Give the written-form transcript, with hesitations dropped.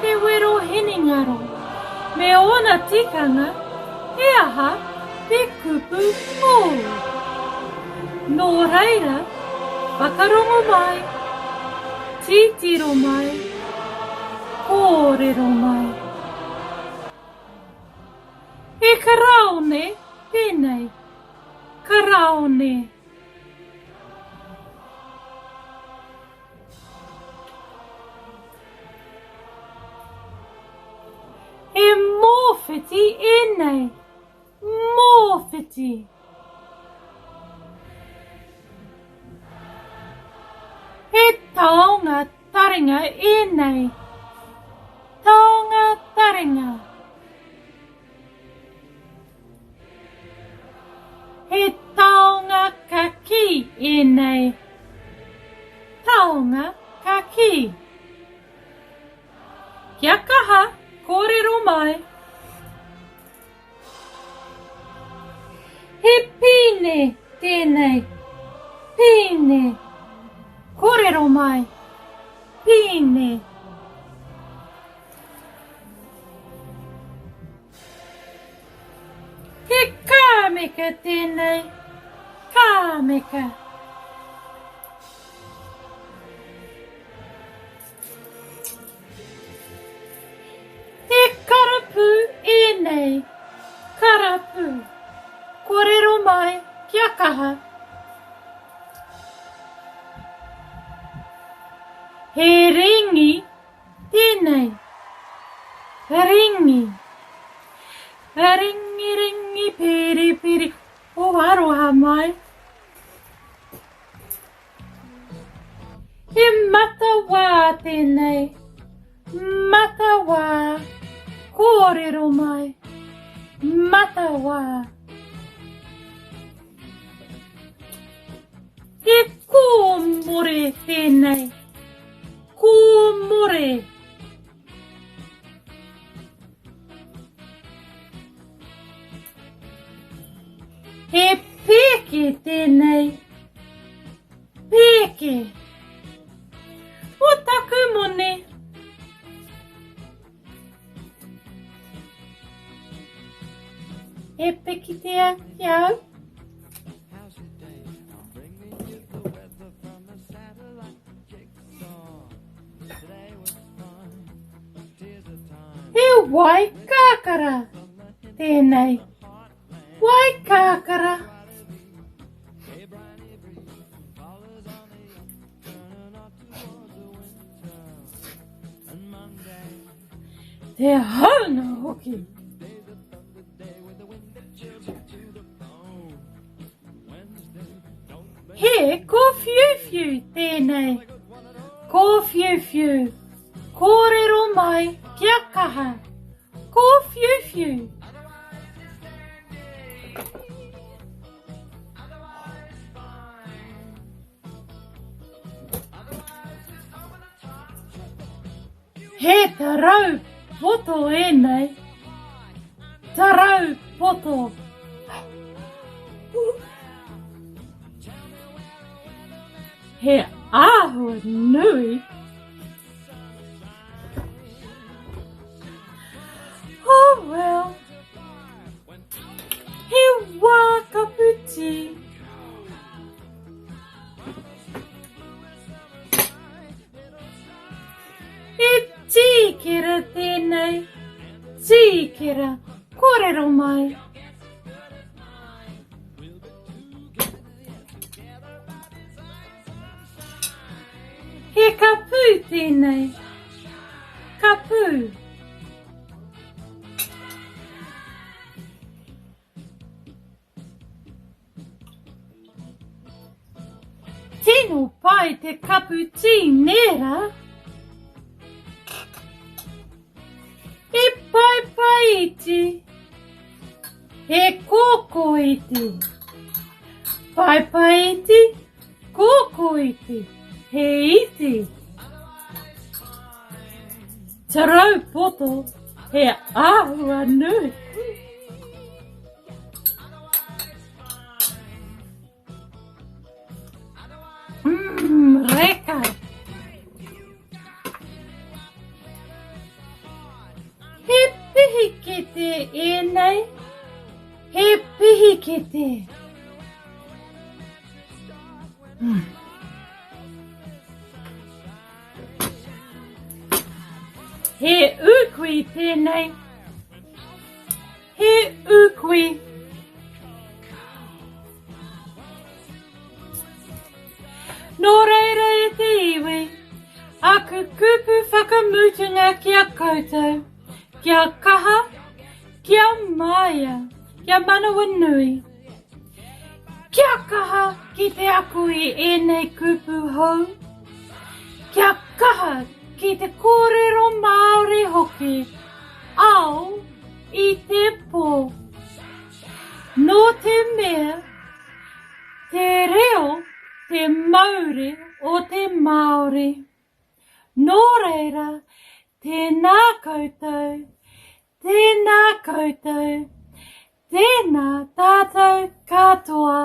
te wero hinengaro me ōna tikanga he aha te kupu hou. Nō reira, whakarongo mai, titiro mai, kōrero mai. He karaone tēnei, karaone. He mōwhiti ēnei, mōwhiti. He taonga taringa ēnei, taonga taringa. He taonga kakī ēnei. Taonga kakī. Kia kaha, kōrero mai. He pīne tēnei. Pīne. Kōrero mai. Pīne. He kāmeka tēnei, kāmeka. He karapu ēnei, karapu. Kōrero mai kia kaha. He ringi Tēnei. Ringi. Ringi, ringi, piri, piri, o aroha mai. He matawā tēnei. Matawā. Kōrero mai. Matawā. He kōmore tēnei. Kōmore. He pēke tēnei. Pēke. O taku moni. He pikitia ki au. He wai kākara tēnei. Wai kākara. Te haunga hoki. He kōwhiuwhiu tēnei. Kōwhiuwhiu. Kōrero mai kia kaha. Kōwhiuwhiu. He tarau poto ēnei. Tarau poto. He āhua nui. Oh well. He wā kapu tī. He tīkera tēnei, tīkera, kōrero mai. He kapū tēnei, kapū. Tino pai te kapu tī nē rā? He paepae iti. He kōkō iti. Paepae iti, kōkō iti, he iti. Tarau poto, he āhua nui. Mmm, reka! kete. Mm. He ūkui tēnei. He ūkui. Nō reira e te iwi, aku kupu whakamutunga ki a koutou, kia kaha, kia māia, kia manawanui. Kia kaha ki te ako i ēnei kupu hou. Kia kaha ki te kōrero Māori hoki, ao i te pō. Nō te mea, te reo te mauri o te Māori. Nō reira, tēnā koutou, tēnā koutou, tēnā tātou katoa.